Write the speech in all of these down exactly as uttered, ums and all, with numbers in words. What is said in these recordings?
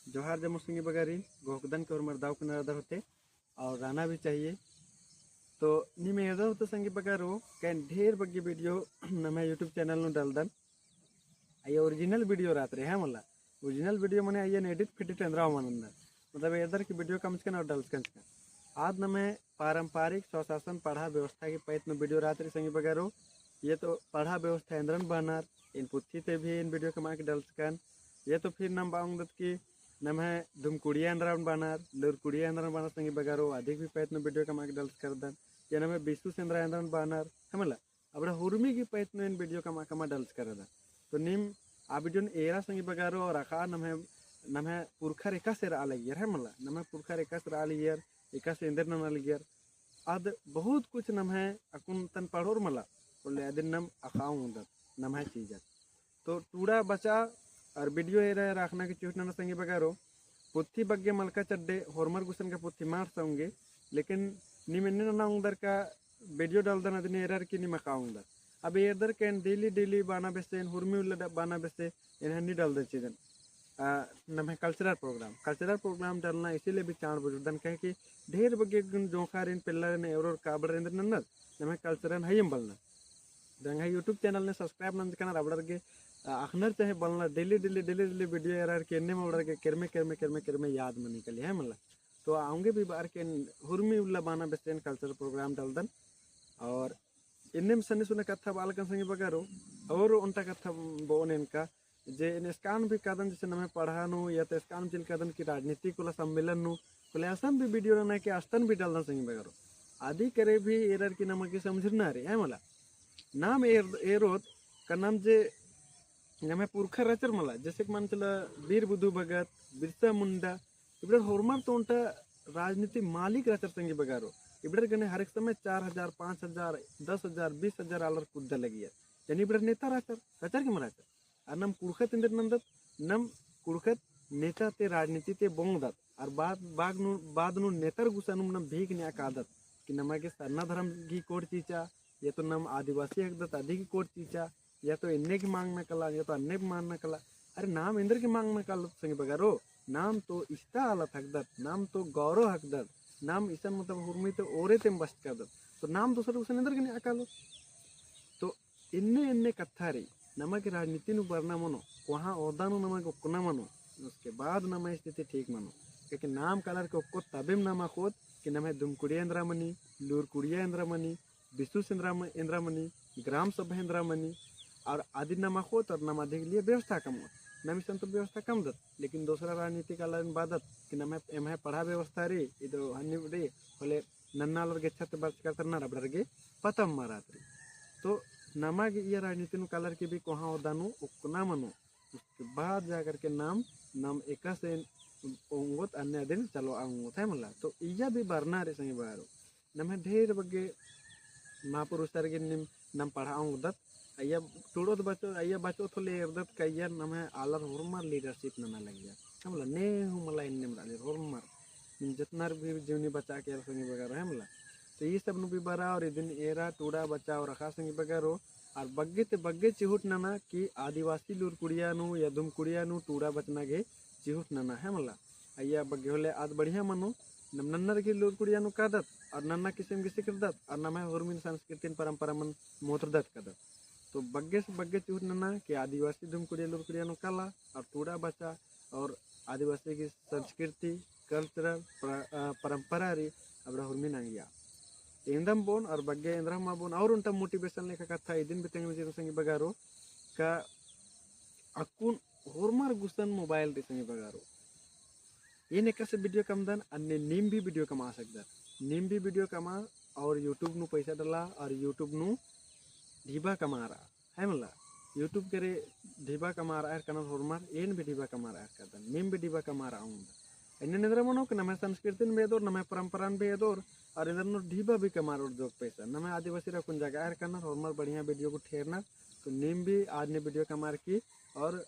जोहार जम्मो संगी बगारिन, घोखदन के होरमर दव किनारा दर होते और रहना भी चाहिए। तो नीम एरदर होते संगी बगारो, कइन ढेर बग्गे video नम्है YouTube channel नू डलदन। अइय्या original video रअदर है मला। Original video मने अइय्या edit फिडिट एन्दरा मनंदर। मतलब एरदर की video कमचकन और डलचकन चकन। आद नम्है पारंपरिक स्वशासन पड़हा व्यवस्था की पैत नू video रअदर संगी बगारो। ये तो पड़हा व्यवस्था एन्दरन बअनर, एन पुथी ते भी एन video कमआ के डलचकन। ये तो फिर नम बआ ओंगदत की नम्है धुमकुड़िया एन्दरन बअनर, लूरकुड़िया एन्दरन बअनर संगी बगारो, अदिक भी पैत नू video कमआ के डलचकरदन। ये नम्है बिसु सेंदरा एन्दरन बअनर, है मला। अबड़ा हुरमी की पैत नू एन video कमआ कमआ डलचकरदन। तो नीम आ video नू एरा संगी बगारो और अख़ा नम्है, नम्है पुरखर एकासे रआ लगियर है मला, नम्है पुरखर एकासे रआ लगियर, एकासे एन्देर नना लगियर। आद बहुत कुछ नम्है अक्कुन तन पढ़ोर मला, होले अदिन नम अख़आ ओंगदत, नम्है चीजत। तो टूड़ा बचा और video एरा एरा अख़ना की चिहुट नना संगी बगारो, पुथी बग्गे मलका चड्डे होरमर गुसन का पुथी मार सौंगे, लेकिन नीम एन्ने नना ओंगदर का video डलदन अदिन एरर की नीम अख़आ ओंगदर। अब एरदर के एन daily daily बअना बेसे, एन हुरमी उल्ला ड-, बअना बेसे, एन हन्नी डलदन चिदन। आ, नम्है cultural program, cultural program डलना इसीलिए भी चाड़ बुझुरदन, कहे कि ढेर बग्गे गुन जोंख़ारिन पेल्लरिन एवरोर काबड़र एन्देर नन्नर, नम्है cultural हइयम बलना। दंगा YouTube channel ने subscribe नंजकनर अबड़र गे, आ, अख़नर चाहे बलना daily daily daily daily video एरर के एन्नेम अबड़र गे केरमे केरमे केरमे केरमे याद मनी कली है मला। तो अवंगे भी बअर के एन हुरमी उल्ला बअना बेसे एन cultural program डलदन। और एन्नेम सन्नी सुन्ना कत्था बआ लगकन संगी बगारो, और ओन्टा कत्था बओन एन का, जे एन एसकान भी कादन जैसे नम्है पड़हा नू, या तो एसकान चिल कादन कि राजनीतिक उल्ला सम्मेलन नू, होले असन भी video नना के अस्तन भी डलदन संगी बगारो। अदी करे भी एरर की नमा गे समझरना रई, है मला। नाम एर-, एरोत का नाम जे नम्है पुरखर रहचर मला, जैसे कि मना चला बीर बुधु भगत, बिरसा मुंडा, इबड़र होरमर तो ओन्टा राजनीति मालिक रहचर संगी बगारो। इबड़र गने हर एक समय चार हजार, पाँच हजार, दस हजार, बीस हजार आलर कुद्दा लगियर। यानी इबड़र नेता रहचर, रहचर कि मल रहचर? अर नम कुँड़ुख़त एन्देर नन्दत, नम कुँड़ुख़त नेता ते राजनीति ते बओंगदत। अर बाद, बाद नू, बाद नू नेतर गुसन नू नम भीख नेआ कादत कि नमा गे सरना धर्म गही code चिचा, या तो नम आदिवासी हिकदत अदी गही code चिचा, या तो एन्ने गही मांगना कला, या तो अन्ने गही मांगना कला। अरे नाम एन्देर गही मांगना कालोत संगी बगारो, नाम तो इस्ता आलत हिकदत, नाम तो गौरव हिकदत, नाम इसन मतलब हुरमी ते ओरे तेम बस्त कादत, तो नाम दोसर गुसन एन्देर गही नेआ कालोत। तो एन्ने एन्ने कत्था रई, नमा गे राजनीति नू बरना मनो, कोहाँ ओहदा नू नमा गे ओक्कना मनो, उसके बाद नमा स्थिति ठीक मनो। क्योंकि नाम कालर के ओक्कोत तबेम नाम अख़ोत कि नम्है धुमकुड़िया एन्दरा मनी, लूरकुड़िया एन्दरा मनी, बिसु सेंदरा म-, एन्दरा मनी, ग्राम सभा एन्दरा मनी, और अदिन नाम अख़ोत और नाम अदी के लिए व्यवस्था कमओत। नाम इसन तो व्यवस्था कमदत, लेकिन दोसरा राजनीतिक आलरिन बअदत कि नम्है, एम्है पड़हा व्यवस्था रई, इदो हन्नी रई, होले नन्ना आलर गे छत बरचका तरना रबड़र गे पता मल रअदत रई। तो नमा गे इया राजनीति नू कालर के भी कोहाँ ओहदा नू ओक्कना मनो। उसके बाद जा करके नाम, नाम एकासे ओंगोत अन्ने अदिन चलो ओंगोत है मला। तो इया भी बरना रई संगी बगारो। नम्है ढेर बग्गे महापुरुषर गे नीम नाम पढ़आ ओंगदत, अइया टूड़ोत बचो, अइया बचोत होले एरदत का अइया नम्है आलर होरमर leadership नना लगिया। है मला, ने हूँ मला एन्नेम रअनर होरमर। नीम जतनर भी जीवनी बचा केरर संगी बगारो है मला। तो ई सब नू भी बरा और इदिन एरा टूड़ा बचा और अख़ा संगी बगारो। और बग्गे ते बग्गे चिहुट नना कि आदिवासी लूरकुड़िया नू या धुमकुड़िया नू टूड़ा बचना गे चिहुट नना है मला। अइया बग्गे होले आद बढ़िया मनो, नम नन्नर गही लूरकुड़िया नू कादत, और नन्ना किसिम गही सिखरदत, और नम्है हुरमिन संस्कृतिन परंपरा मन मोतरदत कादत। तो बग्गे से बग्गे चिहुट नना कि आदिवासी धुमकुड़िया लूरकुड़िया नू काला, और टूड़ा बचा, और आदिवासी गही संस्कृति, cultural, प्र-, अ, परंपरा रई, अबड़ा हुरमिन अंगिया। एन्दम बओन, और बग्गे एन्दरा मा बओन, और ओन्टा motivation लेखा कत्था इदिन भी तेंगन चिदन संगी बगारो, का अक्कुन होरमर गुसन mobile रई संगी बगारो। एन एकासे video कमदन, अन्ने नीम भी video कमआ सकदर। नीम भी video कमआ और YouTube नू पैसा डला और YouTube नू ढिबा कमआ रआ। है मला, YouTube केरे ढिबा कमआ रआ एरकनर होरमर, एन भी ढिबा कमआ रआ एरकदन, नीम भी ढिबा कमआ रआ ओंगदर। एन्ने एन्दरा मनो कि नम्है संस्कृतिन भी एदोर, नम्है परंपरान भी एदोर, और एन्दरा नू ढिबा भी कमआ रओर जोक पैसा। नम्है आदिवासीर अक्कुन जगाआ एरकनर होरमर बढ़िया video गुट्ठी एरनर, तो नीम भी आदमी video कमआ रआ की और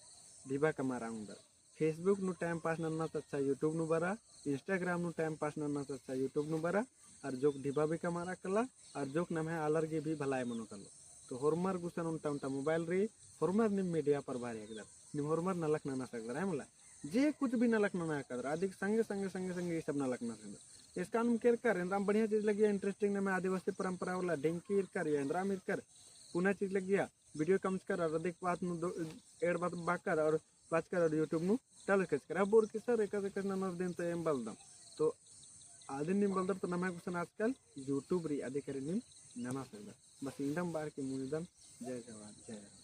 ढिबा कमआ रआ ओंगदर। Facebook नू time pass नन्ना से अच्छा YouTube नू बरा, Instagram नू time pass नन्ना से अच्छा YouTube नू बरा, और जोक ढिबा भी कमआ रआ कला, और जोक नम्है आलर गे भी भलाई मनो कलो। तो होरमर गुसन ओन्टा ओन्टा mobile रई, होरमर नीम media प्रभारी हिकदर, नीम होरमर नलख नना सकदर है मला। जे कुछ भी नलख नना कादर, अदिक संगे, संगे, संगे, संगे ई सब नलख नना सकदर। इसका नुम केरकर, एन्दराम बढ़िया चीज लगिया, interesting नम्है आदिवासी परंपरा वाला ढेंकी ईरकर या एन्दराम ईरकर, पुना चीज लगिया, video कमचकर और अदिक बात नू दो, एड़ बात बाकर और बाचकर और YouTube नू डाल कचकर। अब और कि सर एकासे एकासे ननर दिन तो एम बलदम। तो आदिन नीम बलदर तो नम्है गुसन आजकल YouTube रई अदिक नीम नना सकदर। बस इन्दम बअर की मुंजदन। जय जवान, जय राम।